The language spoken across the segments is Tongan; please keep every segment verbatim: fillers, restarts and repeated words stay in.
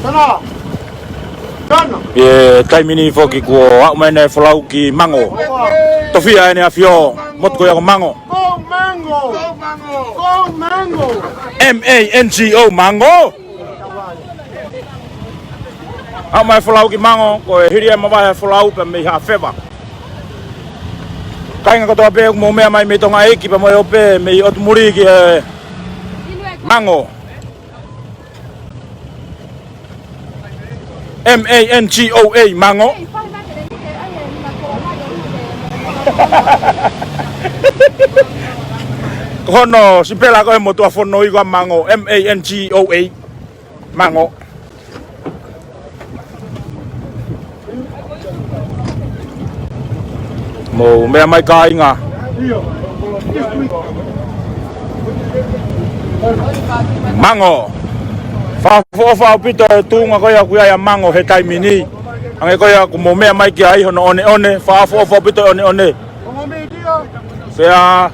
Tana. Tana. ʻI he taimi ni foki kuo aʻu mai ʻena e folau ki Mango. Tofiʻa ʻEne ʻAfio, motu ko ia ko Mango. Ko Mango. Ko Mango. M A N G O, Mango. Aʻu mai e folau ki Mango, ko e hili ʻa e mavahe e folau pea mei Haʻafeva. Kāinga kotoa pē ʻoku mou meʻa mai mei Tonga ʻEiki pea mo e ope mei ʻOtu Muli ki he Mango. M A N G O A, Mango. Ko hono sipela ko e motuʻa fono ʻi ko ā Mango, M A N G O A, Mango. Mou meʻa mai kāinga. Mango. Fakaʻofoʻofa ʻaupito e tuʻunga ko ia ʻoku ʻi ai ʻa Mango he taimi ni. Hangē ko ia ʻoku mou meʻa mai ki ai hono ʻoneʻone. Fakaʻofoʻofa ʻaupito e ʻoneʻone. Pea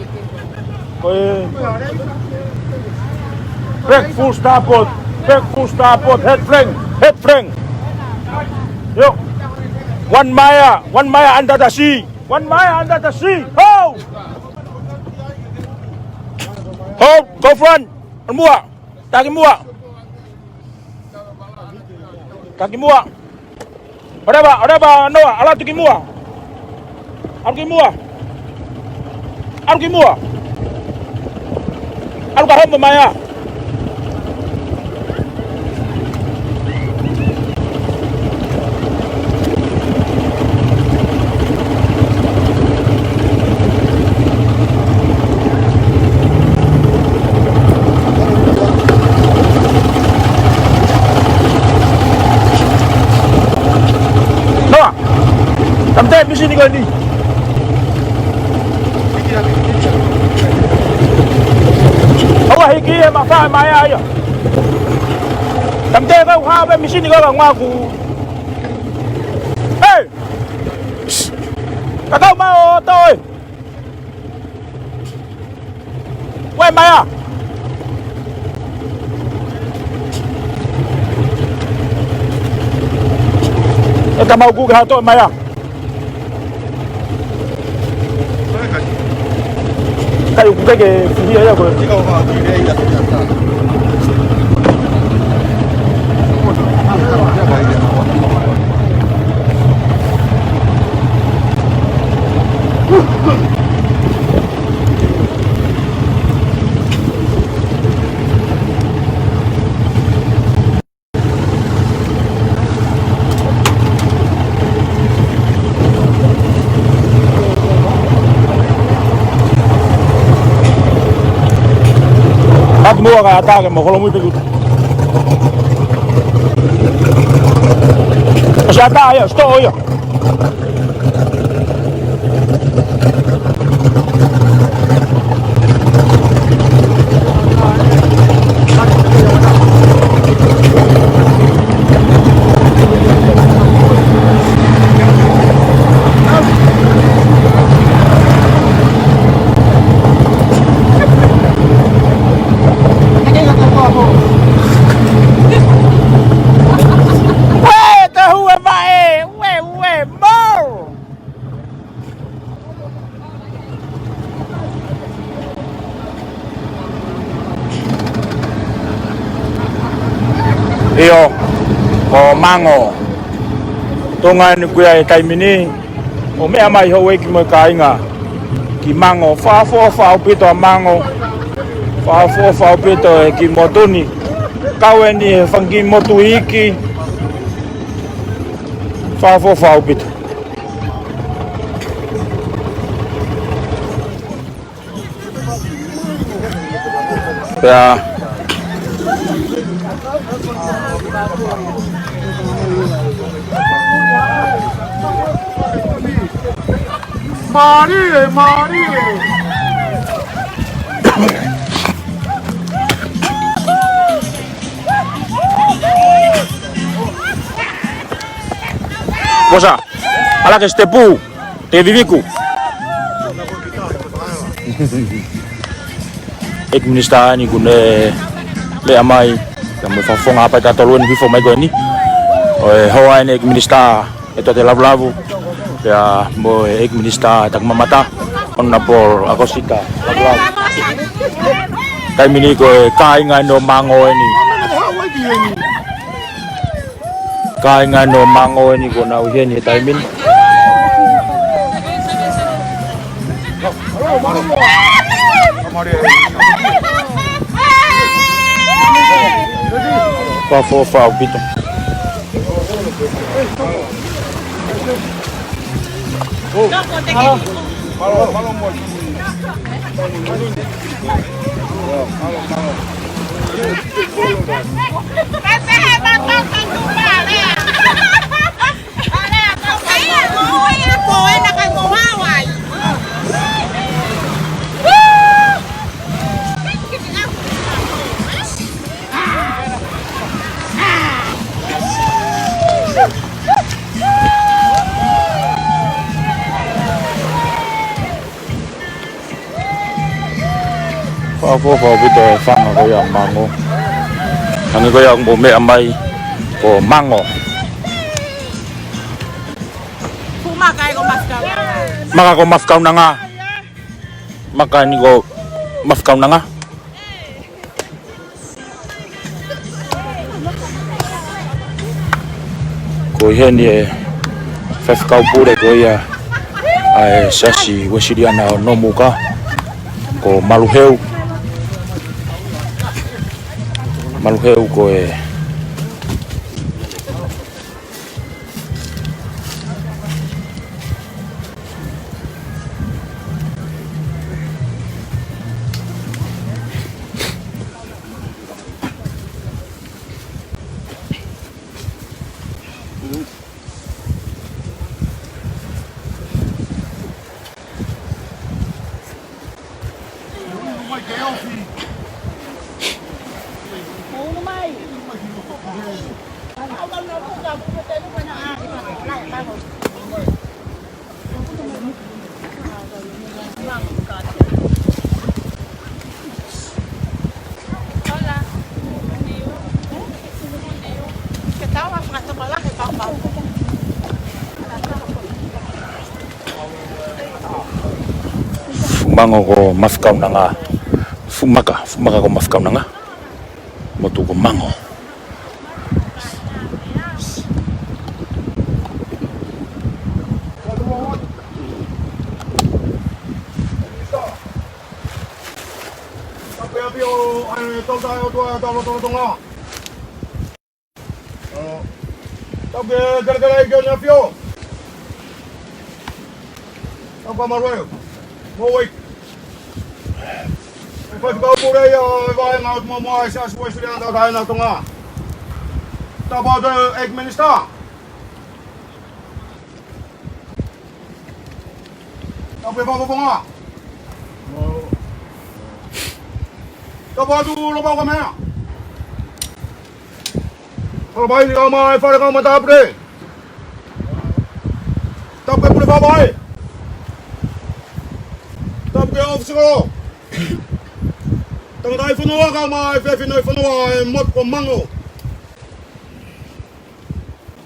ko e breakfast starboard, breakfast starboard, head flank, head flank. ʻIo. One mile, one mile under the sea, one mile under the sea. Ho! Ho, go front. ʻAlu muʻa. Taki muʻa. Taki muʻa. ʻOleva, ʻoleva, Noa, ʻalu atu ki muʻa. ʻAlu ki muʻa. ʻAlu ki muʻa. ʻAlu ka homo mai ā. Noa, tamte misini ko eni. ʻOua hiki e mafa mai ai ia. Tamte kau ha pe misini ko ka ngaku. Hei! Ka kau mau ʻo toe. Uē mai ā. E ka mau kuke ha toe mai ā. Kai ʻoku ke ke fihia ia ko e. Atu muʻa ka ata ke mo holomui pe kuta. Kasi ata ia, sto ia. Uē, te hue mai, uē, uē, mau. ʻIo, ko Mango. Tuʻunga eni ʻoku ʻi ai e taimi ni, ʻo meʻa mai houʻeiki mo e kāinga ki Mango. Fakaʻofoʻofa ʻaupito ʻa Mango. Fakaʻofoʻofa ʻaupito e kiʻi motu ni. Kau eni he fanga kiʻi motu iiki. Fakaʻofoʻofa ʻaupito. Pea. Mālie, mālie. Posa, ʻalu ki he sitepu, te viviku. ʻEiki Minisitā ni kuo ne meʻa mai. Ka mo e fakafofonga Haʻapai taha tolu eni hifo mai ko eni. ʻO e hoa ʻeni ʻEiki Minisitā ʻEtuate Lavulavu, pea mo e ʻEiki Minisitā Takimamata, Honourable ʻAkosita Lavulavu. Taimi ni ko e kāinga ʻeni ʻo Mango ʻeni. Kāinga ʻeni ʻo Mango ʻeni kuo nau ʻi heni he taimi ni. Fakaʻofoʻofa ʻaupito. Fakaʻofoʻofa ʻaupito e fanga ko ia Mango. Hangē ko ia ʻoku mou meʻa mai ko Mango. Fuʻu maka ē ko Mafikaunanga. Maka ko Mafikaunanga. Maka ʻeni ko Mafikaunanga. Ko ʻi heni e faifekau pule ko ia ʻa e Siasi Uēsiliana ʻo Nomuka, ko Maluheu. Maluheu ko e Fuʻu Mango ko Mafikaunanga. Fuʻu maka, fuʻu maka ko Mafikaunanga. Motu ko Mango. Tapu ʻaupito ʻa e Tolu Tahaʻi ʻOtua ʻo e Tau Lotolotonga. Tapu ki he kelekele ʻEiki ʻo e ʻAfio. Tapu kia Maluheu. Mo Uike. Faifekau pule ia ʻo e vahenga ʻo Momoa ʻi he Siasi Uēsiliana Tauʻatāina ʻo Tonga. Tapu atu ʻEiki Minisitā. Tapu e fakafofonga. Tapu atu Lopau Kamea. Kalapai ni kau mai fale kau matāpule. Tapu e pule fakavaʻe. Tapu e ʻōfisi kolo. Tangataʻi fonua kau mai fefine fonua e motu ko Mango.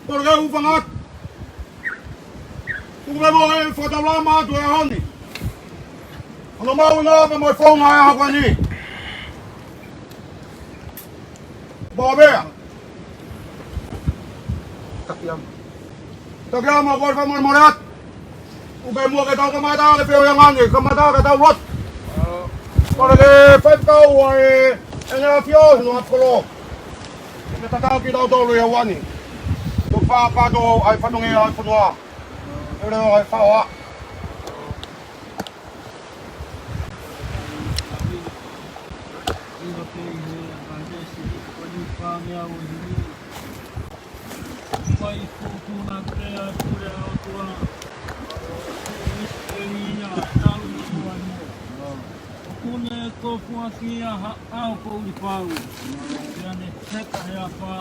Kole ke u fanga atu. Tuku mai mo e fakataulama atu e ʻaho ni. Hono maʻu ʻi he ʻapi mo e founga e ʻaho ko eni. Bobea. Takiama. Takiama, kole fakamolemole atu. ʻOku pē muʻa ke tau kamata ke feohiʻanga ni, kamata ke tau lotu. Kole ke faifekau ʻa e ʻEne ʻAfio, no atu kolo. Ke tatau kitautolu ʻi he ʻaho ni. Ko e fakapato ʻa e fatongia ʻa e fonua. ʻE leo ʻa e faoa. Kune ko fuakia ha au ko ulipau. Ia ne teka he apa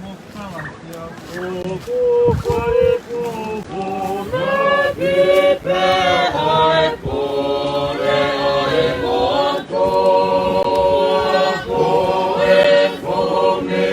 mo kala ke au. Ko ko fale ko ko na ki pe ai ko le ai mo ko. Ko e ko me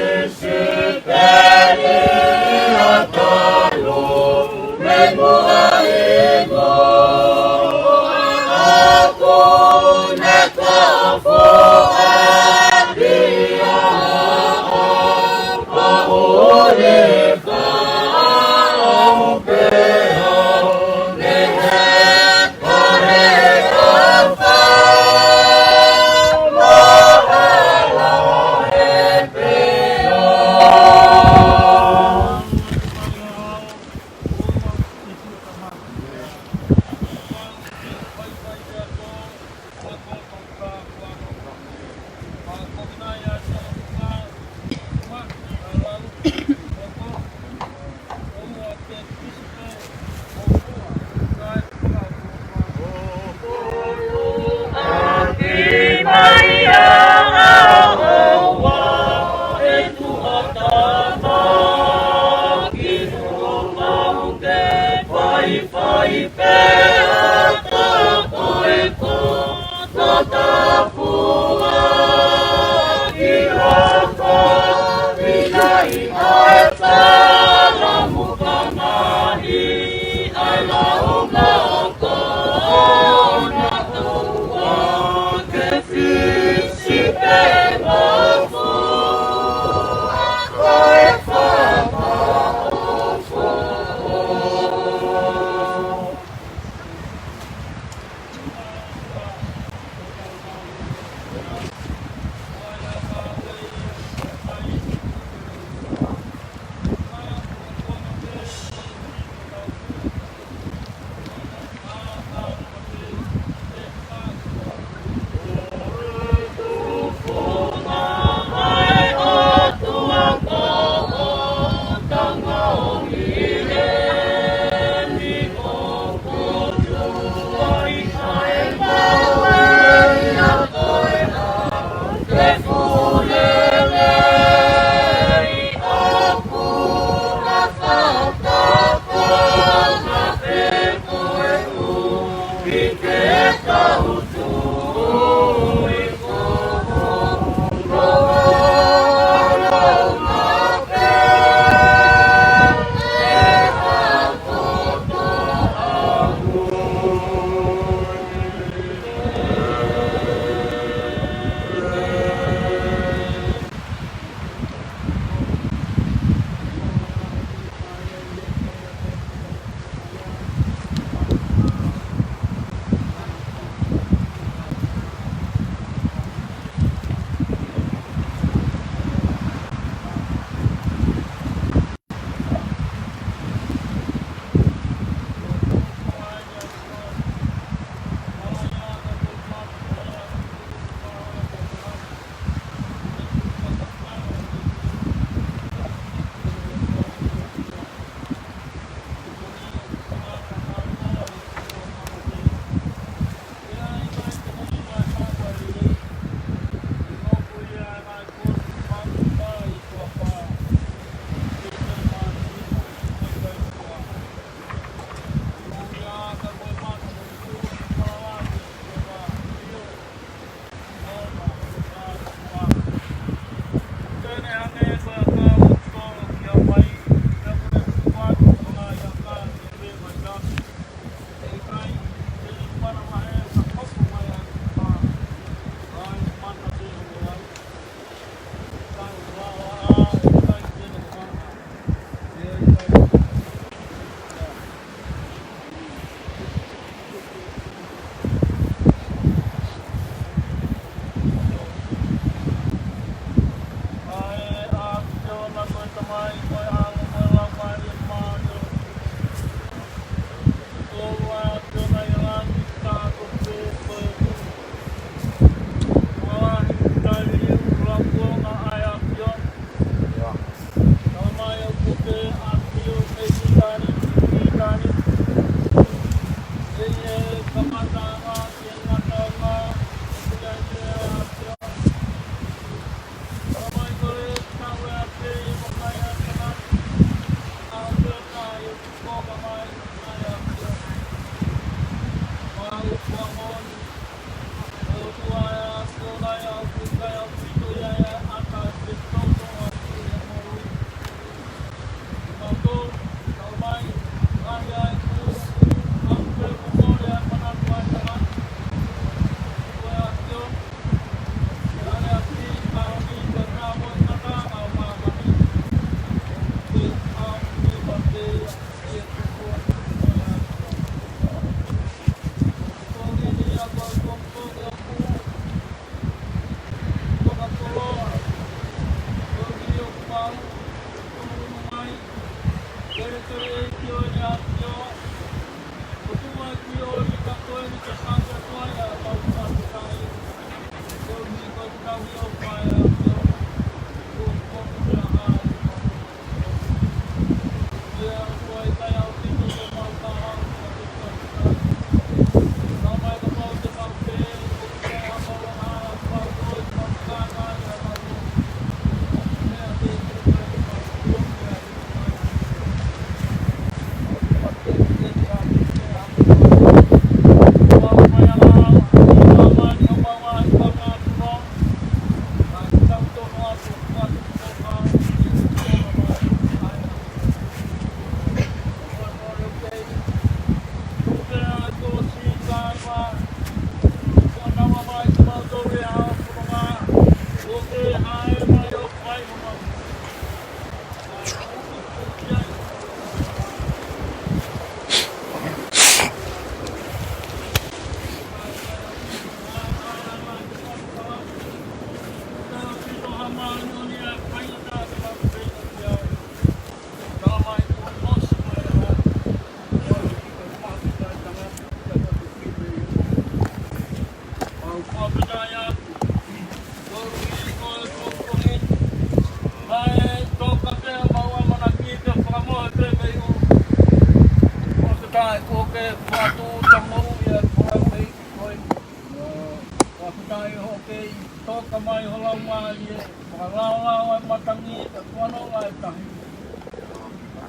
Fakafetaʻi hoʻo kei toka mai ho laumālie, fakalaolao e matangi, ʻa e fononga e tahi.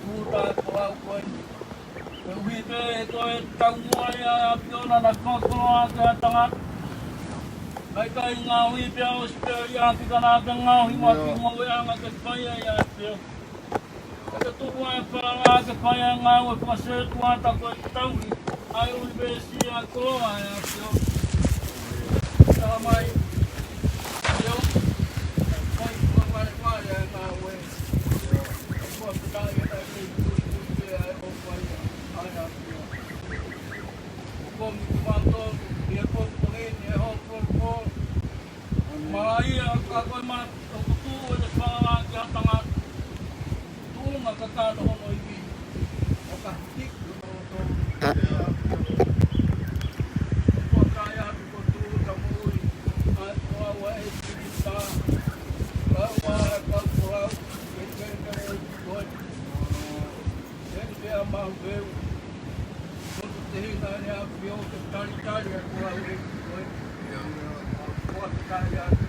Tuʻu taʻefolau ko eni. Koeʻuhi pē ko e taumuʻa ia ʻa e ʻAfiona naʻe fakakoloa ʻaki ʻa e tangata. Kae ʻikai ngaohi pea ʻosi pē ia ki kana ke ngaohi mo e kiʻi ngoueʻanga ke fai ai ʻa e ʻAfiona. Ka ke tuku ʻa e falala ke fai ʻa e ngāue fakasētuata ko e tauhi ʻa e ʻunivēsi ʻa e koloa ʻa e ʻAfiona. Tala mai, ʻio, fai fakavalevale ʻa e ngāue. Fakafetaʻi ʻa e kei tuitui pē ʻa e ʻofa ia ʻa e ʻAfiona. ʻOku komi kimautolu ʻi he pongipongi ni ʻi he hoʻo polopolo. Malaʻia ka ko e mata ʻoku tuʻu ʻene falala ki ha tangata. Tuʻunga kakano hono ivi, ʻo ka hiki hono loto. Kuo taʻe atu ko tuʻu ta moʻui, ʻa e folau ʻa e ʻEiki Sīsū. Lau ʻa e kau folau, ke kekele ʻEiki koe. Heni pea mau peu, motu tehina ʻEne ʻAfio ke talitali ʻa e folau ʻEiki koe. Mau fakafetaʻi atu.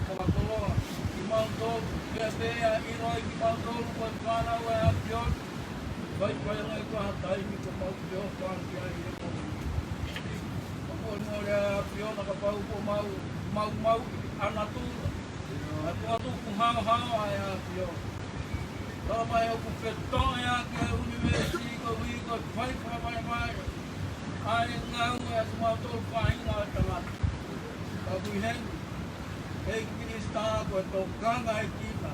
Fakakoloa kimautolu, pea pea ʻiloʻi kimautolu ko e fānau ʻa e ʻAfiona. Fai fai ange ko ha taimi ko mau pio fānau ki ai he pongipongi. Ka ko e mole ʻa e ʻAfiona kapau ko mau, mau, mau, ʻa natula. ʻA e tukutuku haohaoa ʻa e ʻAfiona. Tala mai ʻoku fetoʻi ʻaki ʻa e ʻunivēsi koeʻuhi ko e fai fakavaivai ʻa e ngāue ʻa kimautolu faʻahinga ʻo e tangata. Ka ʻoku ʻi heni, ʻEiki Sīsū, ko e tokanga ʻEiki na,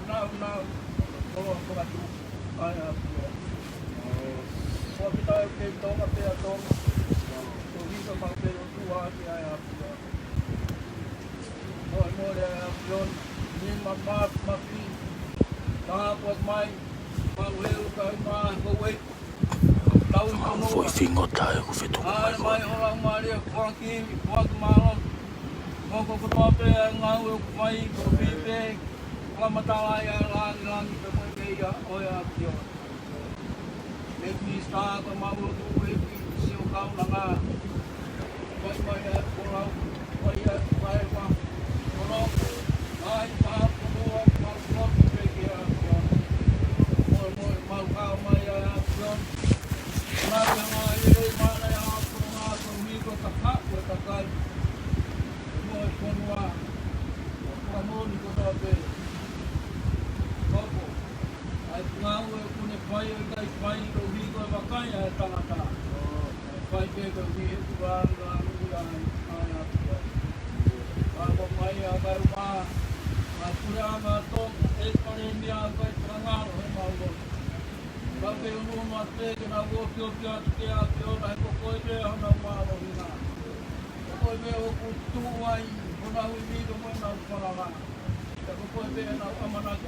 nāunau, koloa fakatupu ʻa e ʻAfiona. Ko kita ʻoku kei Tonga pea Tonga, ko kita mau kei ʻOtua ʻaki ʻa e ʻAfiona. Molemole ʻa e ʻAfiona, nima mafimafi, tāpuaki mai, mau heu kae ʻumaʻā ko e ueʻi. Tau ʻi fonua. Foʻi fingota ʻoku fetuku mai ko ē. ʻAle mai ho Laumālie, foaki ivi, foaki mālohi. Hoko kotoa pē ʻa e ngāue ʻoku fai, ko e pipe, fakamatala ʻa e langilangi pea mo e meʻa ʻo e ʻAfiona. ʻEiki Sīsū, ko e mau lotu ʻEiki, sio kaunanga. Fai mai ʻa e folau, fai ʻa e fakaʻepa. Kono, ai pā fonua, mau lotu pē ki he ʻAfiona. Molemole, mau kau mai ʻa e ʻAfiona. Naʻa ke hanga ʻe lelei mana ʻa e ʻAfiona, ko e miko ka haʻu e kakai. Mo e fonua, ko e moʻoni kotoa pē. Koko. ʻA e ngāue ʻoku ne fai ʻo ʻikai fai koeʻuhi ko e vakai ʻa e tangata. ʻOku fai pē koeʻuhi he ʻoku langilangiʻia ai ʻa e ʻAfiona. Ka ko mai ʻa e kakai uma, ʻa e puleʻanga ʻo Tonga, ʻEiki Palēmia ʻoku ʻikai fakangalo he mau lotu. Ka ke unu unu atu pē ke nau ō pio pio atu ki he ʻAfiona he ko koe pē honau mālohinga. Ko koe pē ʻoku tuʻu ai honau ivi mo ʻenau falala. Ka ko koe pē ʻenau ʻamanaki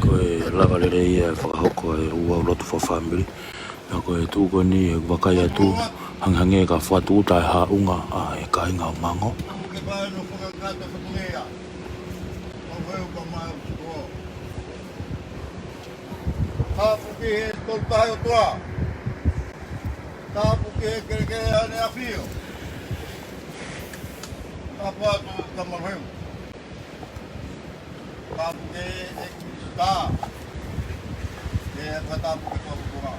Ko e lava lelei ia e fakahoko e ʻū lotu fakafāmili. Pea ko e tuʻu ko eni ʻe vakai atu, hangehangē ka fakatuʻuta e haʻunga ʻa e kāinga ʻo Mango. Tapu ki he Tolu Tahaʻi ʻOtua. Tapu ki he kelekele ʻa ʻEne ʻAfio. Tapu atu ki he Tama Lohiu. Tapu ki he ʻEiki Minisitā. Pea fakatapu ki he Fakafofonga.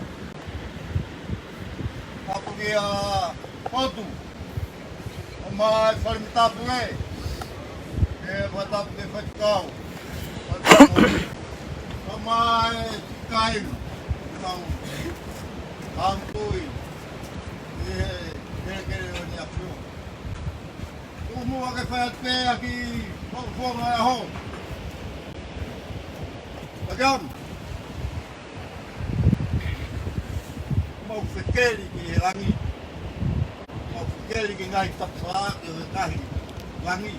Tapu ki he potu. ʻOmai fale matapu ē. Pea fakatapu ki he faifekau. Fakatapu. ʻOmai kai. Kau. Kau tui. ʻE, kelekele ʻo ʻEne ʻAfio. Tuku muʻa ke fai atu pē ʻa e kiʻi fakafofonga ʻo e ʻaho. Takiam. Mau fekeli ki he langi. Mau fekeli ki he ngaahi tafaʻaki ʻo e ngaahi langi.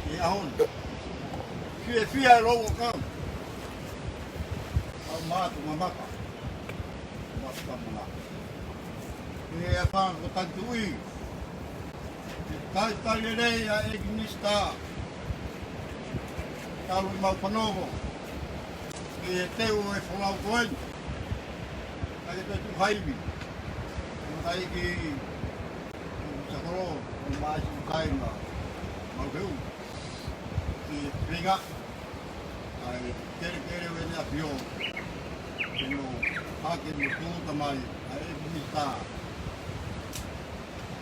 Ki he ʻaho ni. Fiefia e lou ʻakau. Au matu mamaka. Matu mamaka. Ke ʻapaʻapa ko e talitui. Ke talitali lelei ʻa e ʻEiki Minisitā. Talu ʻemau fanongo. Ke teu e folau ko eni. Ka ke teu tuʻu ha ivi. Ko e ʻEiki Sakolo, ko e maʻi Sukaina. Mau heu. Ke pinga. ʻA e Kelekele ʻEne ʻAfio. Ke nau hake mo tūʻuta mai ʻa e Minisitā.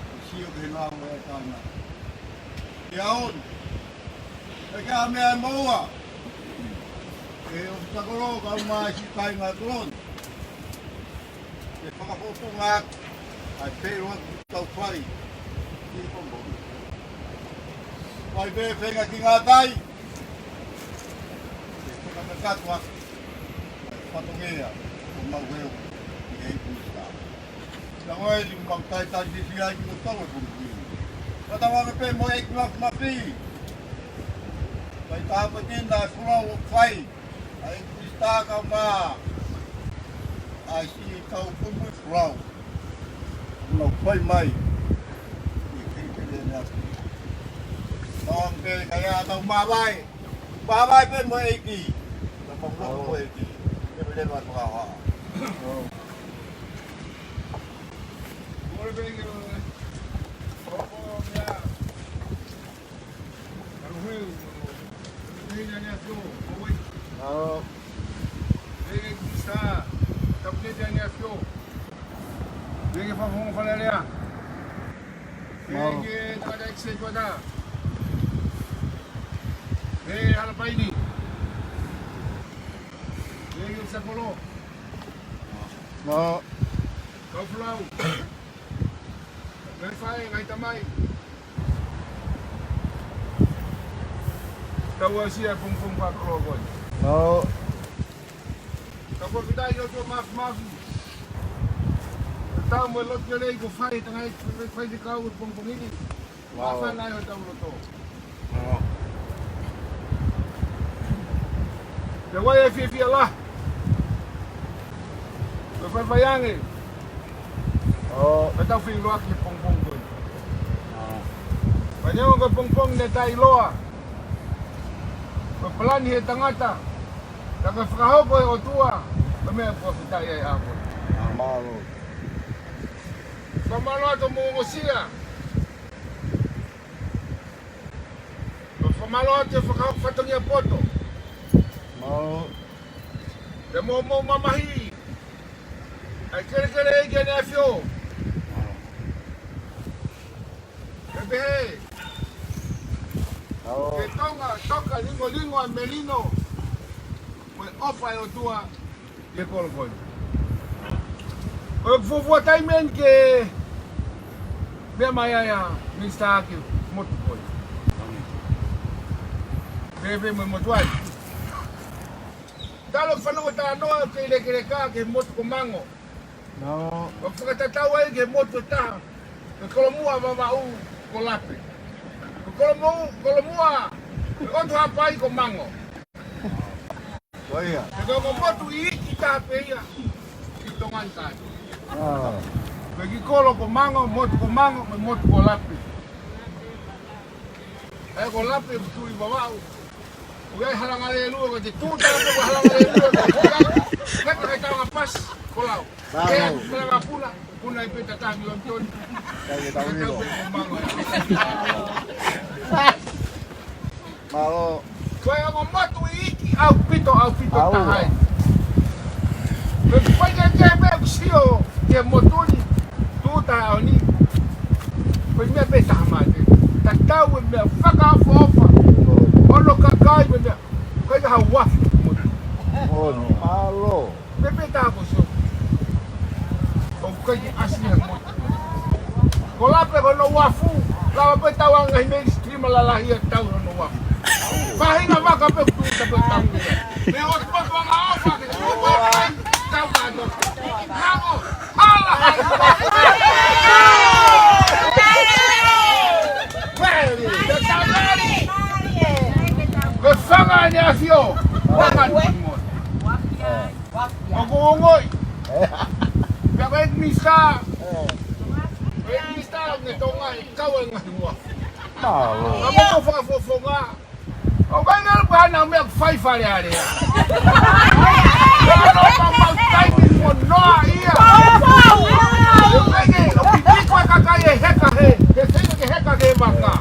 Ke sio ki he ngāue ʻa e kāinga. Ke ʻaon. Pea ke ʻa meʻa ʻe moua. Ke ʻofa kolo kau mai siʻi kāinga ʻi Koloni. Ke fakafofonga ʻaki ʻa e feʻiloaki ʻoku tau fai ʻi Tonga. Fai pē feinga ki ngātai. Ke fakakakato ʻaki ʻa e fatongia ʻo mau heu ʻi he Minisitā. Ka ko e ʻi mau talitali fiefia ai kimoutolu e pongipongi ni. Ka tau anga pē mo e ʻEiki Mafimafi. Fai tāpuekina e folau ʻoku fai ʻa e Minisitā kau mai ʻa e siʻi kau puipui folau. Nau fai mai. ʻI he kelekele ʻEne ʻAfio. Tau anga pē ka ia tau māvae. Māvae pē mo e ʻEiki. Tau māvae mo e ʻEiki. Ke pele mai ko ha. Kole pē ke Alo. Pea ke Minisitā, Kapineti ʻEne ʻAfio. Pea ke Fakafofonga Fale Alea. Pea ke Tangataʻeiki Setuata. Pea ke Halapaini. Pea ke Sakolo. Kau folau. Ngaahi faʻē, ngaahi tamai. Tau aʻusia e pongipongi fakakoloa ko eni. Tau fakafetaʻi ki he ʻOtua Mafimafi. Tau mo e lotu lelei kuo fai ʻe he tangataʻeiki faifekau he pongipongi ni. Māfana ʻi hotau loto. Pea ʻoku ʻi ai e fiefia lahi. Ko e faifai ange. Pea tau feʻiloaki he pongipongi ko eni. Pea neongo ko e pongipongi naʻe taʻeʻiloa. Ko e palani ʻe he tangata. Ka ko e fakahoko ʻe he ʻOtua. Ko e meʻa ʻoku fakafetaʻi ai ʻa e ʻaho ko eni. Fakamālō atu mo ongosia. Fakamālō atu he fakahoko fatongia poto. Pea mo hoʻomou mamahiʻi ʻa e kelekele ʻEiki ʻEne ʻAfio. Pea pehē ke Tonga, toka lingolingo ʻa e melino mo e ʻofa ʻa e ʻOtua ʻi he kolo ko eni. Ko e fuofua taimi eni ke meʻa mai ai ʻa e Minisitā ki he motu ko eni. Pea pehē mo e motuʻa ni. Talu e fanongo talanoa ʻoku kei lekeleka ki he motu ko Mango. ʻOku fakatatau ai ki he motu ʻe taha. Ko e kolomuʻa ʻa Vavaʻu ko Lape. Ko e kolomuʻa, kolomuʻa ʻa e ʻOtu Haʻapai ko Mango. Ko ia. He ko e ongo motu iiki taha pē ia ʻi Tonga ni kātoa. Ko e kiʻi kolo ko Mango, motu ko Mango, mo e motu ko Lape. ʻA ia ko Lape ʻoku tui Vavaʻu. ʻOku ʻi ai e halangalēlue, ko e tūʻuta ko e halangalēlue. Ko e tūʻuta ko e tauʻanga pasi, ko lau. Ke atu pela ngā puna, puna ʻi pē tataha ki Lonitoni. Kai ke tau ʻilo. Mālō. Ko e ongo motu iiki ʻaupito, ʻaupito taha ē. Ko e fai ke ke pē ʻoku sio ki he motu ni, tūʻuta ʻaho ni. Ko e meʻa pē taha mate. Tatau e meʻa fakaʻofoʻofa. Ono kakai mo e meʻa. Kai ka hau afi. Mālō. Pea pehē ʻe he tangata ko Sio. ʻOku ʻikai ke ʻasi ia mo. Ko Lape ko hono uafu. Lava pē tau anga ʻi he mainstream lalahi ia tau hono uafu. Faʻahinga vaka pē kutu ta pē tau. Mei ʻosi pē ko anga ʻofa ke tau pē tau ka no. Hango. Hala. Ko e fanga ʻEne ʻAfio. Fanga ni mo. ʻOku ou ongoʻi. Pea ko e minisitā. Ko e minisitā ʻo e Tonga ʻe kau e ngaahi uafu. Ka mo ko fakafofonga. ʻOku ʻikai ngalo pē hana meʻa ʻoku fai Fale Alea. Ka ʻoku ʻikai mo mau taimi mo noa ia. ʻOku ʻikai ke, ʻoku ʻikai ko e kakai ʻe heka he, he feinga ke heka he vaka.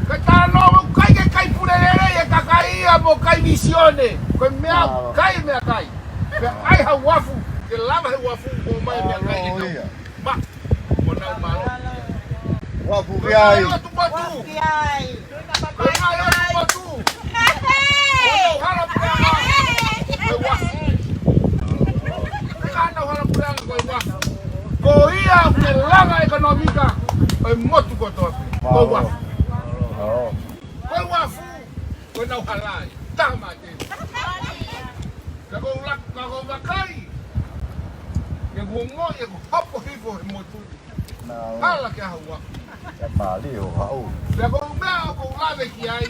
Ka tano ʻoku ʻikai ke kai pule lelei e kakai ia mo kai misione. meʻakai. Pea ʻai ha uafu, ke lava he uafu ʻo ʻomai e meʻakai ke nau maʻu. Mo nau maʻu. Uafu ki ai. Uafu ki ai. Ko e ngaahi ʻotu motu. Ko e hala puleʻanga ko e uafu. Ko e hala puleʻanga ko e uafu. Ko ia ʻoku ne langa ʻekonōmika ʻo e motu kotoa. Ko e uafu. Ko e uafu. Ko e nau hala ia. Taha mate. Ka ko u la-, ka ko u vakai. Ke u ongoʻi ʻeku hopo hifo he motu ni. Hala ke ʻaho ua. Pea ko e meʻa ʻoku ou lave ki ai.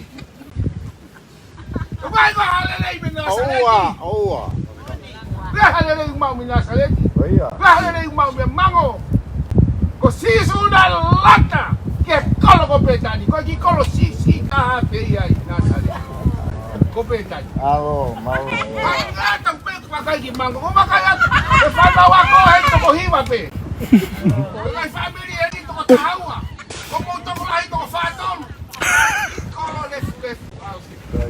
Ko e meʻa ko e hala lelei mei Nasaleti. ʻOua, ʻoua. Ko e hala lelei maʻu mei Nasaleti. Ko e hala lelei maʻu mei Mango. Ko Sīsū naʻe lata ki he kolo ko Pētani. Ko e kiʻi kolo siʻisiʻi taha pē ia ʻi Nasaleti. Ko Pētani. ʻAlo, mālō. Hangē tau pē vakai ki Mango. Ko vakai atu. ʻE fānau ako he toko hiva pē. Ko e ngaahi fāmili eni toko taha ua. Ko mou toko lahi toko fā tolu. Kolo lefu lefu.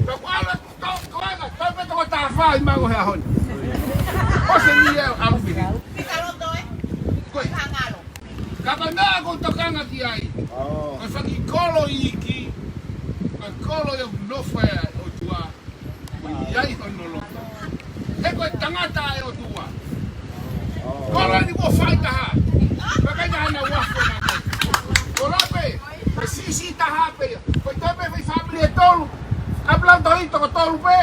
Ka kuala toko anga, tau pē toko taha fā ʻi Mango he ʻaho ni. ʻOsi e ni e ʻalu pē. Ko e. Ka ko e meʻa ʻoku ou tokanga ki ai. Ko e fanga kiʻi kolo iiki. Ko e kolo ia ʻoku nofo ai e ʻOtua. ʻOku ʻi ai hono loto. He ko e tangata ʻa e ʻOtua. Kolo ni kuo fai taha. Pea ʻikai ke ʻi ai hano uafu na. Kolo pē, pē siʻisiʻi taha pē ia. Ko e toe pē fai fāmili ʻe tolu. ʻApilau Tohi toko tolu pē.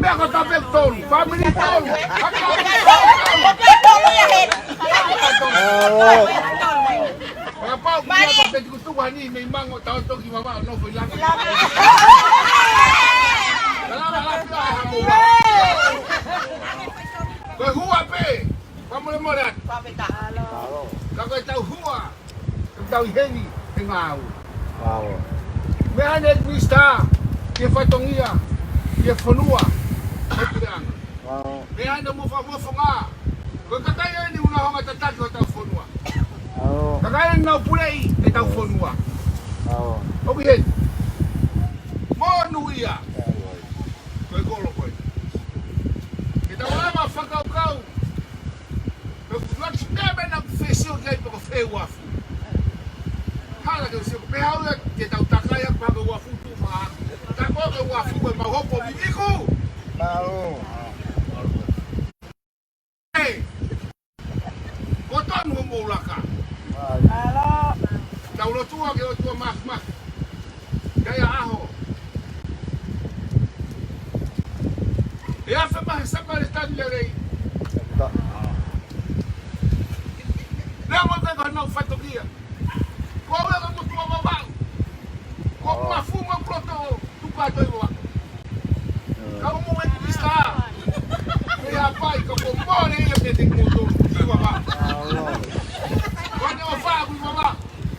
Meʻa ko e toe pē tolu. Fāmili tolu. ʻApilau Tohi toko tolu. Pea pau, Malia. Pea peti kutu wani, mei Mango, tau toki Vavaʻu, nofo ʻi langa. Langa. Langa, langa, langa, langa. Ko e hua pē, fakamolemole atu. Ka ko e tau hua, tau ʻi heni, he ngāue. Meʻa ne Mister, ki he fatongia, ki he fonua, ki he puleʻanga. Meʻa ne mo fakamofonga. Ko e kakai eni ʻoku nau hanga tataki hotau fonua. Kakai eni ʻoku nau puleʻi ʻetau fonua. ʻOku ʻi heni. Monūʻia. Ko e kolo ko ē. Ke tau lava fakakaukau. Pe ʻoku ʻi ai ha meʻa naʻa ku fie sio ki ai pe ko fē uafu. Hala ke u sio, pe ʻoku ʻi ai ha taha ʻoku takai ʻa panga uafu tu ma. Ka ko e uafu ko e mau hopo viviku. Mālō. Ē. Ko tonu hoʻomou laka. Mālō. Tau lotua ki he ʻOtua Māfimafi. Ki he ʻaho. ʻE afe mahe Sāpate Tani lelei. Lea mo te ka nau fatongia. Ko e ka motuʻa Vavaʻu. Ko Mafu mo Kuloto, tuku atu ʻi Vavaʻu. Ka ko mou e Mister. Meʻa pē ka ko mole ia ke te moto ʻi Vavaʻu. Ko ne ʻofa ʻi Vavaʻu.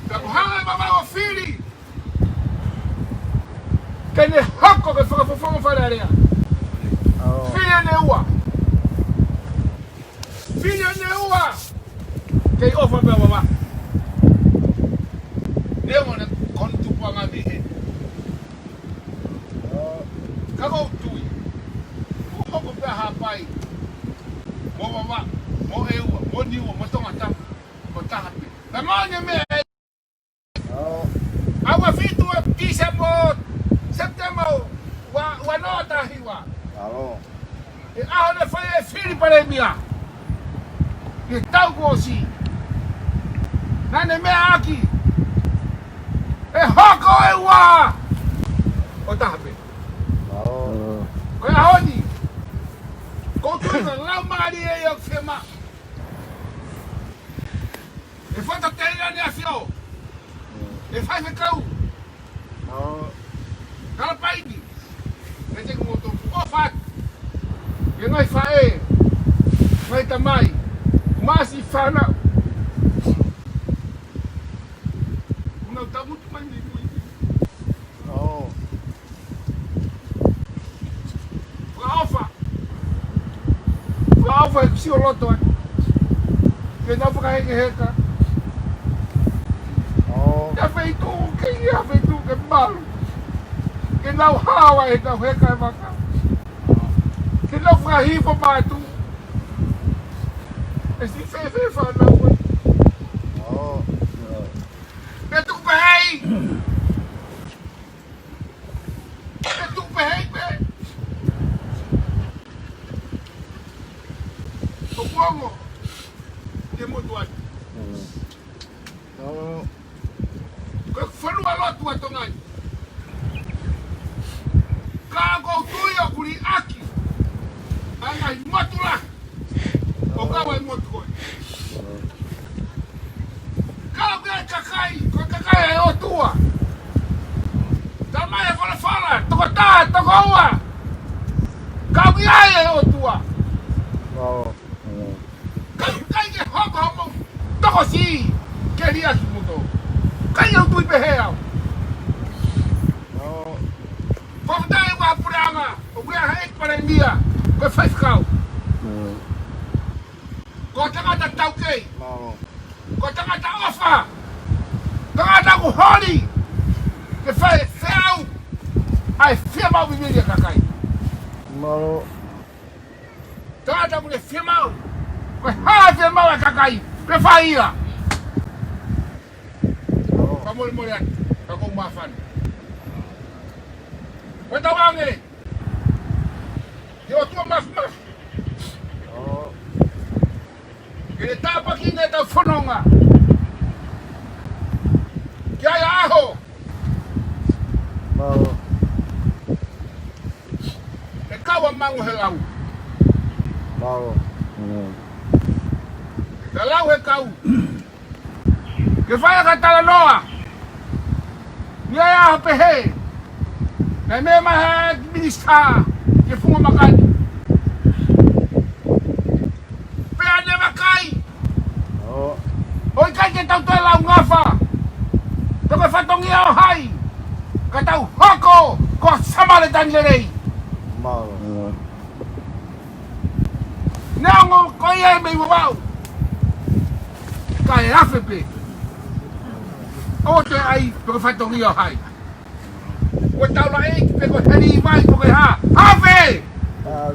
Ka ko hanga ʻe Vavaʻu ʻo fili. Ke ne hoko ke fakafofonga Fale Alea. Fili ʻene ua. Fili ʻene ua. Kei ʻofa pē Vavaʻu. Neongo ʻene konu tupuʻanga mei heni. Ka ʻoku ou tui. ʻOku hoko pē ʻa Haʻapai. Mo Vavaʻu, mo ʻEua, mo Niua, mo Tongatapu. Ko taha pē. Ka mo ne meʻa ʻAua fitu ʻo Tīsema, Sepitema, ua, ua noa taha hiva. He ʻaho ne fai e fili palēmia. He taʻu kuo ʻosi. Naʻa ne meʻa ʻaki. ʻE hoko e ua. ʻO taha pē. Ko e ʻaho ni. Ko e tuʻu na lau mali e ia fema. ʻE fata teila ne afio. ʻE faifekau. Kalapaini. ʻE te kuo tō ʻofa atu. ʻE ngaahi faʻē. Ngaahi tamai. Masi fana. Una tamutu mai ni mui. Fakaʻofa. Fakaʻofa he kusi ʻo loto ai. Ke nau fakahekeheka. Ke feituʻu, ke ia feituʻu, ke malu. Ke nau hawa he nau heka e vaka. Te nau fakahifo mātuʻa. ʻE siʻi fēfē fānau ē? ʻŌ. Pea tuku pehē. Pea tuku pehē pē. ʻOku ongo. Te motu atu. ʻŌ. Ko e fonua lotu ʻa Tonga ni. Ka ʻoku ou tui ʻoku liʻaki ʻa e ngaahi motu lahi ʻo kau ai motu ko ē. Ka ʻoku ʻi ai e kakai, ko e kakai ʻa e ʻOtua. Talamai ʻe he folofola, toko taha, toko ua. Ka ʻoku ʻi ai e ʻOtua. ʻŌ. Ka ʻoku ʻikai ke hoko hoʻomou tokosiʻi ke liʻaki moutolu. ʻIkai ke u tui pehē au. ʻŌ. Fakafetaʻi ʻa e puleʻanga, ʻoku ʻi ai ʻa e palēmia, ko e faifekau. ʻŌ. Ko e tangata taukei. ʻŌ. Ko e tangata ʻofa. Tangata ʻoku holi ke fai e feʻao ʻa e fiemaʻu vivili ʻa e kakai. ʻŌ. Tangata ʻoku ne fiemaʻu. Ko e hā e fiemaʻu ʻa e kakai, pea fai ia. Fakamolemole atu, ka ʻoku ou māfana. Ko e tauange ki he ʻOtua Māfimafi ke ne tāpuakiʻi ʻetau fononga. Ki ai ʻa e ʻaho ʻe kau ʻa Mango he lau. Ka lau he kau. Ke fai ʻaki e talanoa. ʻI ai ʻa e pehē, naʻe meʻa mai ha minisitā ki he funga maka ni. Pea ne vakai. ʻOi, ʻikai ke tau toe lau ngafa. Toko fatongia ʻo hai. Ka tau hoko ko Samaletani lelei. Neongo ko ia e meʻi vavau. Ka ʻe afe pē. ʻO te ai, toko fatongia ʻo hai. Ko e taulaʻeiki pe ko e heli vai ko e hā. Afe!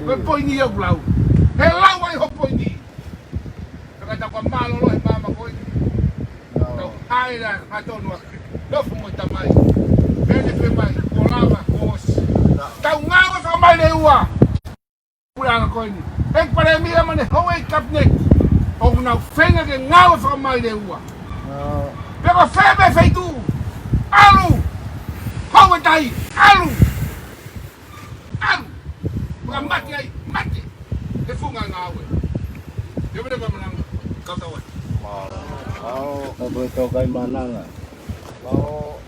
Ko e poini ia ʻoku lau. He lau ai ho poini. Pea ka tau ka mālōlō he māmani ko eni. Tau haila ha tonu a. Nofo mo e tamai. Pea ne pehē mai, ko lava, ko ʻosi. Tau ngāue fakamaileua. Puleʻanga ko eni. ʻEiki Palēmia mo ʻene houʻeiki Kapineti. ʻOku nau feinga ke ngāue fakamaileua. Pea ko fē pē feituʻu. ʻAlu. Hou e tai. ʻAlu. ʻAlu. Pea mate ai. Mate. He funga ngāue. Te mene pa mananga. Kau tau ai. Mālō. Mālō. Ka ko e tau kai mananga. Mālō.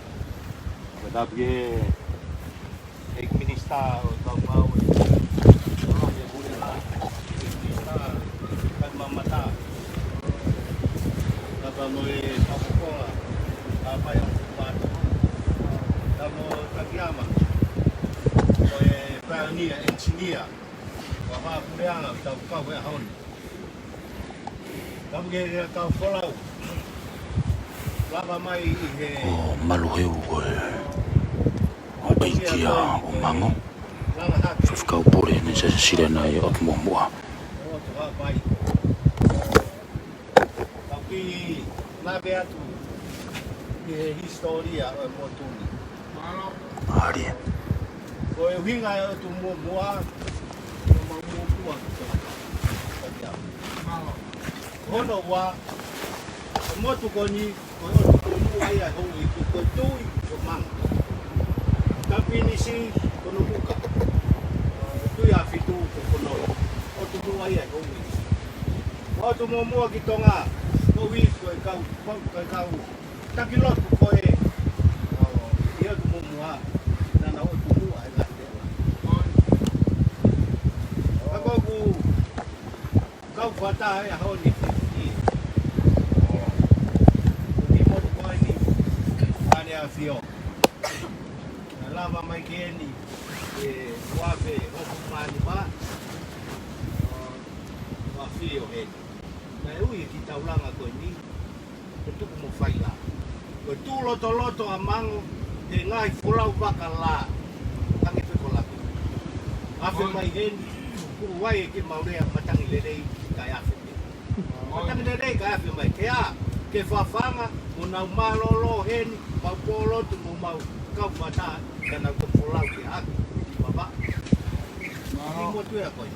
Ko e tapu ki he ʻEiki Minisitā ʻo e Kau Ngāue. Mālō, he pule la. ʻEiki Minisitā, kai mamata. Tata mo e Fakapola, a pai a Fatu. Tata mo Takiama, ko e pioneer engineer. Ko e fakapuleʻanga, tau kau he ʻaho ni. Tapu ki he kau folau. Lava mai ʻi he ʻo Maluheu ko e ʻo ʻEiki ʻo Mango. Lava hake. Faifekau pule ne se sile nai ʻo Muʻomuʻa. ʻO tu ha pai. Tau kiʻi lave atu ki he hisitōlia ʻo e motu ni. Mālie. Ko e ʻuhinga ʻo e ʻOtu Muʻomuʻa, ko e mau muʻomuʻa ki Tonga. Ko ia. Hono ua, ko e motu ko eni, ko e ʻOtu Muʻomuʻa ia houʻeiki, ko e Tuʻi ʻo Mango. Kapinisi, ko Nomuka. Tuʻiʻāfitu, ko Konoe. ʻOtu Muʻomuʻa ia houʻeiki. ʻOtu Muʻomuʻa ki Tonga, ko ui, ko e kau, ko e kau taki lotu ko ē, ʻo, ʻi ʻOtu Muʻomuʻa, naʻa nau ʻotu muʻa he ngaahi teʻa. Ka ko ʻeku kau fakataha he ʻaho ni, ʻi, ʻi motu ko eni, ʻAneʻafio. Naʻe lava mai ki heni, ʻi he ua afe hongofulu mā nima, ʻo, ʻo ʻafio heni. Naʻe ui e kiʻi taulanga ko eni, ko Tuku mo Faila. Ko e tuʻu lotoloto ʻa Mango, he ngaahi folau vaka lā. Tangi pe ko laku. Afe mai heni, Kuo ʻai ʻe he kiʻi mau lea matangi lelei kae afe pē. Matangi lelei kae afe mai. Ke ʻā, ke fafanga, mo nau mālōlō heni, mau pōlotu, mo mau kau fakataha, ka nau toki folau ke ʻaki, ki mama. Ki motu ia ko ē.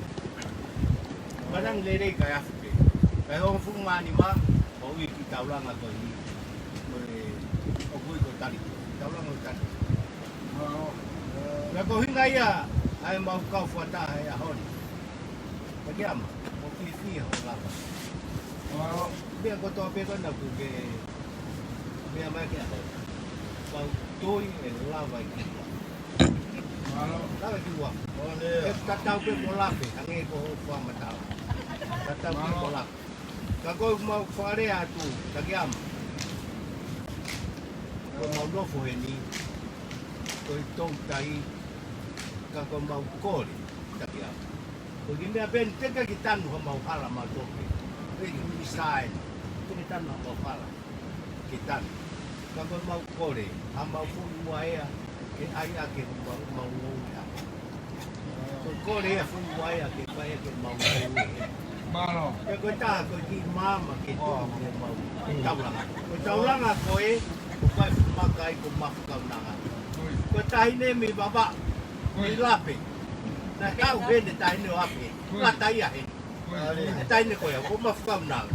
Matangi lelei kae afe pē. Kae hongofulu mā nima, mau ʻi he kiʻi taulanga ko eni. Ko e, ʻoku ui ko Tali. Taulanga ʻo Tali. Pea ko e ʻuhinga ia ʻa e mau kau fakataha he ʻaho ni. Ka ke ama, ʻoku fiefia hoʻo lava. Meʻa kotoa pē ko ena kuo ke meʻa mai ki he ʻaho ni. Mau tui ʻe lava ʻi ki ua. Lava ʻi ki ua. ʻE tatau pē mo Lape, hangē ko hoʻo fakamatala. Tatau pē mo Lape. Ka ko e mau fakalea atu, Takiama. Ko e mau nofo heni, ko e toutai, ka ko e mau kole, Takiama. Ko e kiʻi meʻa pē eni, teʻeki ke tanu ha mau hala mau toke. Pē ki minisitā eni, teʻeki ke tanu ha mau hala ke tanu. Ka ko e mau kole, ha mau foʻi uaea, ke ʻai ʻaki e mau, mau ngoue. Ko e kole ia foʻi uaea ke fai ʻaki e mau ngoue. Mālō. Pea ko e taha ko e kiʻi maama ke tuʻu ki he mau taulanga. Ko e taulanga ko ē, ʻoku fai fuʻu maka ai ko Mafakaunanga. Ko e taʻahine mei Vavaʻu, mei Lape. Naʻe tau heni taʻahine ʻo Ape. Lata ia heni. Ko e taʻahine ko ia, ko Mafakaunanga.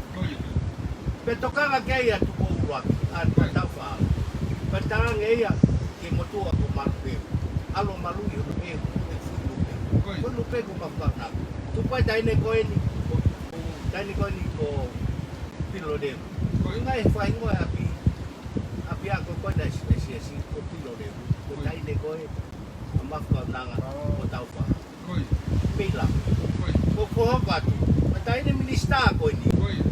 Pea tokanga ki ai ʻa Tupou ʻUluaki, ʻa Tupou Taufaʻahau. Pea talaange ia ki he motuʻa ko Malupeu. ʻAlu ʻo maluʻi hono peu, ʻo fuʻu lupe. Ko e lupe ko Mafakaunanga. Tuku ʻa e taʻahine ko eni, ko, ko e taʻahine ko eni ko Piloleu. Ko e ngaahi faʻahinga ʻapi, ʻapiako ko ena ʻi he siasi ko Piloleu. Ko e taʻahine ko ē, ʻa Mafakaunanga, ko Taufaʻahau. Ko ia. Mei Lape. Ko ia. Ko e hoko atu. Ko e taʻahine minisitā ko eni. Ko ia.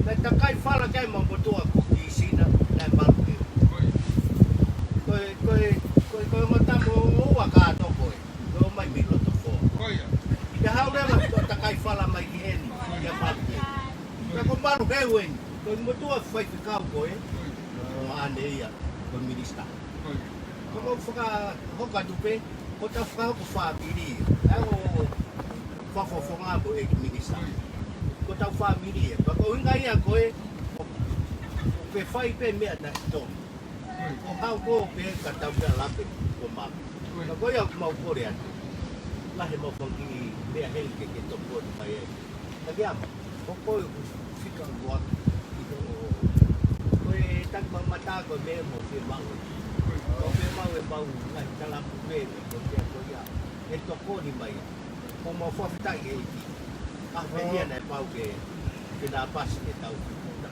Naʻe takai fala ki ai ʻa e motuʻa ko Kisina, naʻe malu pē. Ko ia. Ko e, ko e, ko e, ko e mata mo ua ka toko ē. Ko e ʻomai mei loto foa. Ko ia. ʻI he hau leva ko e takai fala mai ki heni, ia malu pē. Ko ia. Ka ko malu heu eni. Ko e motuʻa faifekau ko ē. Ko ia. Ko ʻene ia, ko e minisitā. Ko ia. Ko e mau fakahoko atu pē, ko ʻetau fakahoko fāmili. ʻA ia ʻoku fakafofonga mo e ʻEiki Minisitā. Ko ʻetau fāmili ē. Pea ko e ʻuhinga ia ko ē, ʻoku, ʻoku ke fai pē meʻa naʻe tonu. Ko e hau ko ē ka tau pē ʻa Lape ko Mama. Ka ko ia ʻoku mau kole atu. Lahi e mau fanga kiʻi meʻa heni ke ke tokoni mai ai. Takiama, ko koe ʻoku fika ua ʻi hoʻo, ko e taki mamata ko e meʻa mo fiemaʻu. Ko fiemaʻu e mau ngaahi talapu pē, ko e meʻa ko ia, ʻe tokoni mai. Ko mau fakafetaʻi ʻEiki. ʻA e meʻa ia naʻe pau ke, ke na pasi ke tau fikuta.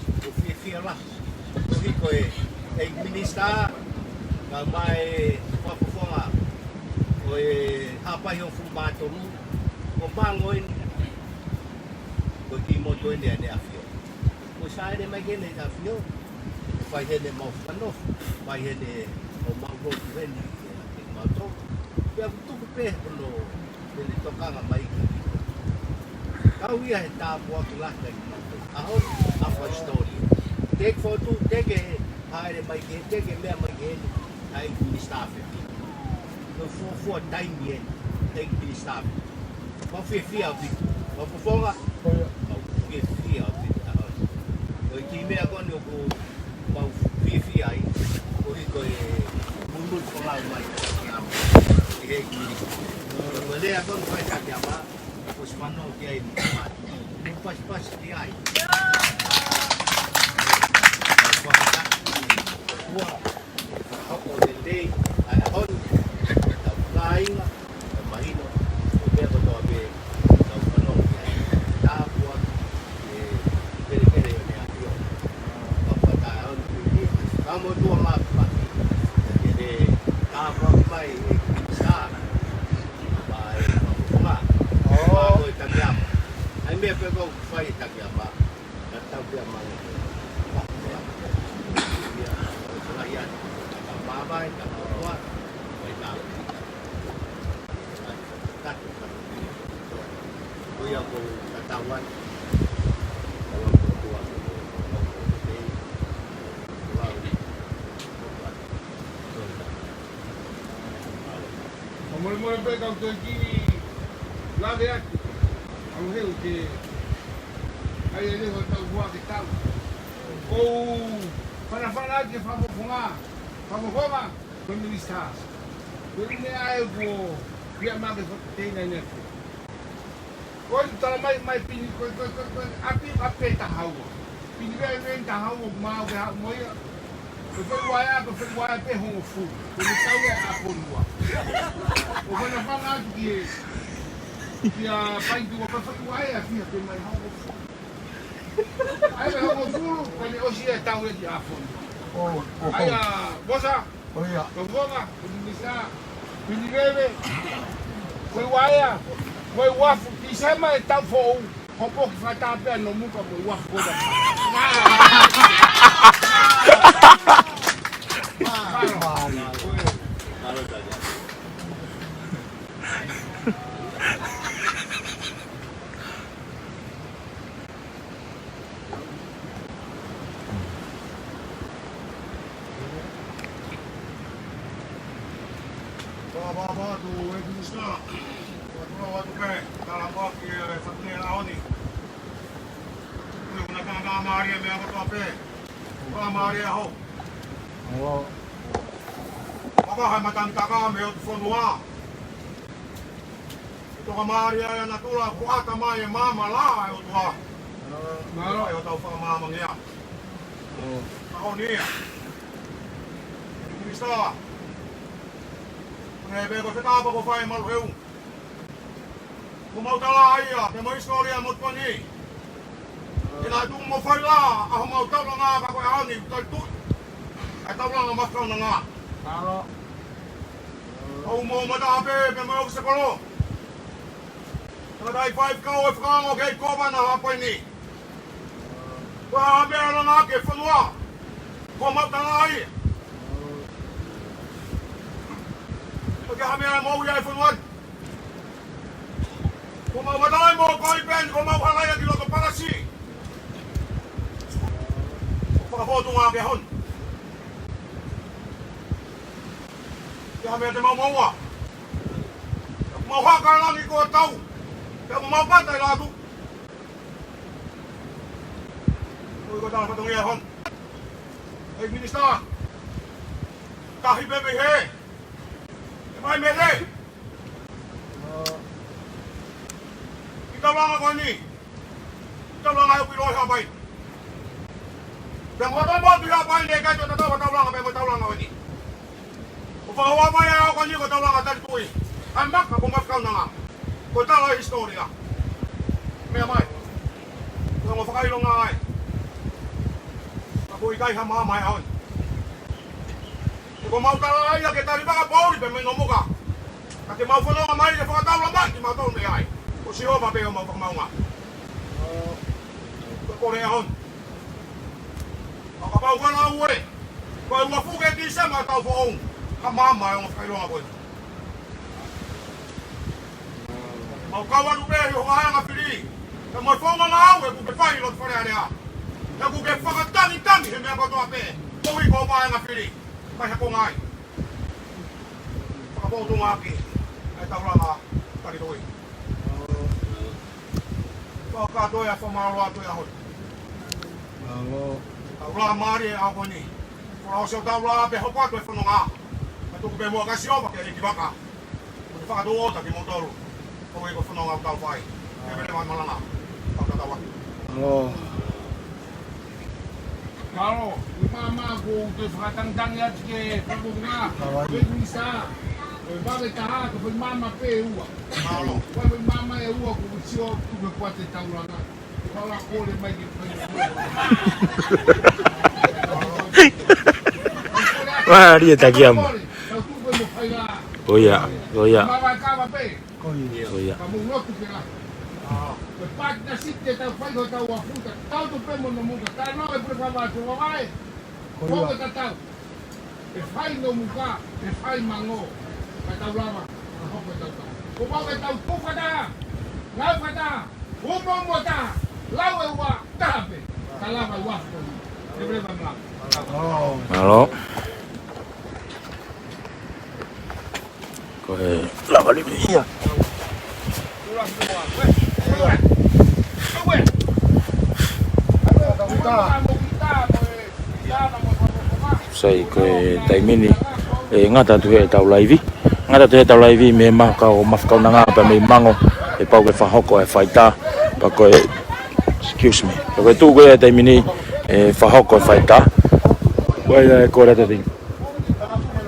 ʻOku fiefia lahi. Koeʻuhi ko e, ʻEiki Minisitā, kae ʻumaʻā e fakafofonga ʻo e Haʻapai Hongofulu Mā Tolu, ko Mango eni, ko e kiʻi motu eni ʻa ʻEne ʻAfio. Ko e saiʻia mai ki heʻene ʻAfio, fai heʻene mau fakanofo, fai heʻene mau mau lotu heni, ʻe, ʻe mau tō. Pea ʻoku tuku pē hono, ʻene tokanga mai ki. Kau ia he tāpuaki lahi kiate kimautolu. ʻAho ni, ʻa e fai story. Teʻeki fotu, teʻeki ke hāʻele mai ki, teʻeki ke meʻa mai ki heni, ʻa e ʻEiki Minisitā Fefine. Ko e fuofua taimi eni, ʻEiki Minisitā Fefine. Mau fiefia ʻaupito. Mau fofonga, mau fiefia ʻaupito. Ko e kiʻi meʻa ko eni ʻoku mau fiefia ai, koeʻuhi ko e muimui folau mai ʻa e ʻEiki Minisitā. Ko e lea ko eni fai Takiama, ʻosi fanongo ki ai mo e mate. Mo pasipasi ki ai. Ua, ʻoku lelei ʻa e ʻaho ni, tau kāinga, tau mahino, ʻo meʻa kotoa pē, tau fanongo ki ai. Tāpuaki, ʻe, kelekele ʻo ʻEne ʻAfio. Tau fakatātā ʻaho ni, tau motuʻa mā, mā, ʻe, tāpuaki mai, ʻe, sā, mai, mā, mā, ko e Takiama. ʻA e meʻa pē ʻoku fai ʻe Takiama. Ka molemole pē kau toe kiʻi Vave atu. Au heu ke ai e leho tau hua ke tau. ʻOku ou fanafana atu ke fakafofonga. Fakafofonga, ko e minisitā. Ko e meʻa ʻe ko ia ma ke fakateina ni atu. Ko e tala mai, mai Pini, ko e, ko e, ko e, ko e, ʻapi, ʻapi taha ua. Pini veve taha ua, mau ke haʻu mo ia. Ko e foʻi uaea, ko e foʻi uaea pē hongofulu. Ko e tau e ʻaponua. ʻOku fanafana atu ki he, ki he Paituʻa, ko e foʻi uaea fiha pē mai hongofulu. ʻAi, pē hongofulu, ko ʻene ʻosi e tau e ki ʻaponua. ʻO, ʻo, ʻai ʻo. ʻA, Vosa, ʻo ia. Ko Vonga, ko Minisitā, Pini veve, ko e uaea, ko e uafu, Tīsema e taʻu foʻou, hopo ki fata pē ʻa Nomuka ko e uafu ko ia. Pea, pea, pea, ʻEiki Minisitā. Pea, pea, pea, pea, tala mai ki he fatongia ʻaho ni. Ko e ʻuhinga faingamālie meʻa kotoa pē. Faingamālie ʻaho. Pea, pea, he matangi taka mei he ʻotu fonua. Fakamālō ai ʻa natula, ko e ʻata mai e maama lahi ʻa e ʻOtua. Mālō. ʻAi ʻo tau fakamāmani ia. ʻAho ni ia. Minisitā. Ko e meʻa ko e fetapa ko fai malu heu. Ko mau tala ia, pea mo e hisitōlia motuʻa ni. Ke na tuku mo fai la, ʻa homau taulanga ka ko e ʻaho ni, tau tuʻi. ʻA e taulanga ma kaunanga. Mālō. ʻOku mau mata pē, pea mo e ʻofisa kolo. Ka tai fai kau e fakaongo kei kōvana Haʻapai ni. Ko e hā meʻa langa ke fonua. Ko mau tala ai. Ko e hā meʻa mau ia e fonua. Ko mau matai mo koi peni, ko mau halaia ki loto palasi. Fakafotunga ke hon. Ke hā meʻa te mau maua. Mau haka langi ko tau. Ke mau pata i latu. Ko i ko tala fatongia hon. ʻEiki Minisitā. Tahi pē mei he. E mai mei he. Ki taulanga ko eni. Ki taulanga ʻoku ʻiloa ʻi Haʻapai. Pea mo e motu ʻi Haʻapai ni ʻikai toe tatau ha taulanga pea mo e taulanga ko eni. ʻO fakahoa mai ʻa e ʻaho ko eni ko e taulanga tali tuʻi. ʻA e maka ko e maka kaunanga. Ko e tala e hisitōlia. Meʻa mai. Ko e ongo fakaʻilonga ai. Ka ko e ʻikai ha maama he ʻaho ni. Ko mau tala ia ke tali fakapoʻuli pē mei Nomuka. Ka ke mau fanongo mai ke fakataula mai ki mau tolu mei ai. Ko Sihova pē ʻo mau fakamaunga. Ko e kole ʻaho ni. Ka kapau ko e lau ē. Ko e uafu ki he Tīsema taʻu foʻou. Ka maama e ongo fakaʻilonga ko ē. Mau kau atu pē ʻi ho vaʻe anga fili. Ka mau fonga ngāue ʻoku ke fai ʻi loto Fale Alea. ʻOku ke fakatangitangi he meʻa kotoa pē. Ko e ʻuhi ko ho vaʻe anga fili. Mai ha konga ai. Fakafotunga ʻaki ʻa e taulanga tali tuʻi. Fakakātoa e fakamālō atu e ʻaho ni. Mālō. Taulanga mālie e ʻaho ni. Ko e ʻosi ʻo taulanga pē hoko atu e fononga. Ka tuku pē muʻa kia Sihova ke ʻEiki vaka. Ko e fakatouʻosi ʻa kimoutolu. Ko e ko e fononga ʻoku tau fai. Ke mene mai malanga. Tau tatau atu. Mālō. Mālō. ʻI māmā ko e fakatangitangi atu ke fakafofonga. Mālō. Ko e kuisa. Ko e vave taha, ko e foʻi māmā pē ʻe ua. Mālō. Ko e foʻi māmā ʻe ua, ko e sio, ko e kuate taulanga. Mālie Takiama. ʻOiā, ʻoiā. ʻOiā. ʻOiā. ʻOiā. ʻOiā. ʻOiā. ʻOku fai Nomuka, ʻe fai Mango, ka tau lava, ka hoko e tau tau. Ko mau ke tau tau fakataha, ngāue fakataha, umo mo taha, lau e ua, taha pē, ka lava e ua ko. Te vele va mla. Mālō. Ko e lava ni ia. Sai, ko e taimi ni, ʻe ngata atu heʻetau laivi. Ngata atu heʻetau laivi mei he mahuʻinga ʻo e mafukaunanga pea mei Mango, ʻe pau ke fakahoko e faitā. Pea ko e, excuse me. Pea ko e tuʻu ko ē he taimi ni, ʻe fakahoko e faitā. Ko ia e kole atu ʻaʻaku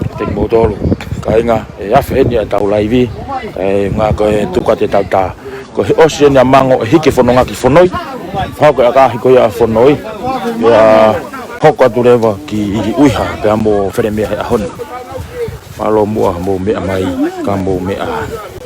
kiate kimoutolu kāinga, ʻe afe eni ʻetau laivi, ʻe ngata ko e tuku atu ʻetau tā. Ko e ʻosi eni ʻa Mango ʻe hiki e fononga ki Fonoi. Fakahoko e ʻakahi ko ia ʻa Fonoi. ʻIo, hoko atu leva ki ʻUiha pea mo Felemea he ʻaho ni. Mālō muʻa hoʻomou meʻa mai, ka mou meʻa.